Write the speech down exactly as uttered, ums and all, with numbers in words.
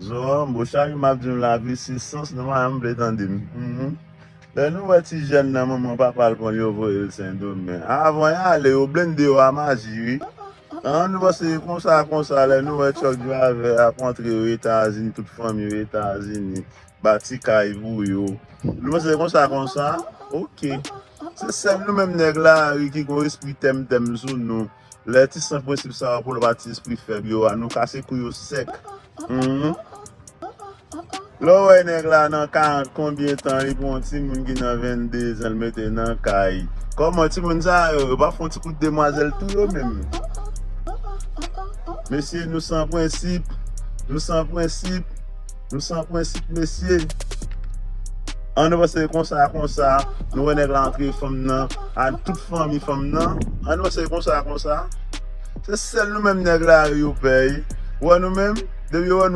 Zoran, bon, chak jou m ap di nou lavi se sans, nou pa janm vle tande m. Mhm. Lè nou wè ti jèn nan manman papa l pran l, yo voye l Sendomeng. Avan y ale, yo blende yo a maji, wi. An, nou panse konsa, konsa, lè nou wè Chuck Javert ap antre yo Etazini, tout fanmi yo Etazini, bati kay pou yo. Nou panse konsa, konsa? Oke. Se sèl nou menm nèg lari ki gon espri tèm tèm sou nou. Lè ti san prensip sa yo pou lòt ti espri fèb yo a, nou kase kou yo sèk. Mhm. Lè w wè nèg la nan karant konbyen tan, li pran yon timoun ki nan vennde zan, l mete nan kay. Kòman timoun sa yo, yo pa fè yon ti kout demwazèl tou yo menm? Mesye, nou san prensip. Nou san prensip. Nou san prensip, mesye. An nou panse konsa, konsa. Nou wè nèg la antre fanm nan, a tout fanmi fanm nan. An nou panse konsa, konsa. Se sèl nou menm nèg la yo pèy. Wè nou menm, depi yo wè